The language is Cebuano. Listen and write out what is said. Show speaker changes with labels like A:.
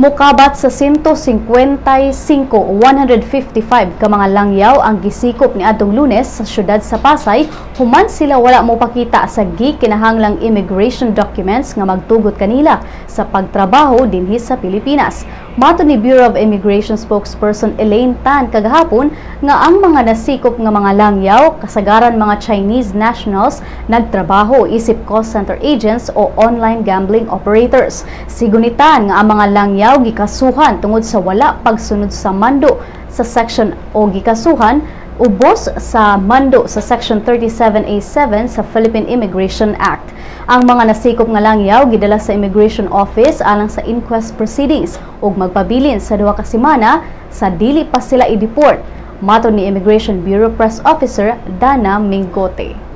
A: Mukabat sa 155 o 155 ka mga langyaw ang gisikop ni adtong Lunes sa syudad sa Pasay human sila wala mo pakita sa gikinahanglang immigration documents nga magtugot kanila sa pagtrabaho dinhi sa Pilipinas. Matod ni Bureau of Immigration spokesperson Elaine Tan kagahapon nga ang mga nasikop nga mga langyaw kasagaran mga Chinese nationals nagtrabaho isip call center agents o online gambling operators. Sigon ni Tan nga ang mga langyaw gikasuhan tungod sa wala pagsunod sa mando sa section o gikasuhan ubos sa mando sa Section 37A7 sa Philippine Immigration Act. Ang mga nasikop nga langyaw gidala sa Immigration Office alang sa inquest proceedings ug magpabilin sa 2 ka semana sa dili pa sila i-deport. Matod ni Immigration Bureau Press Officer Dana Mingote.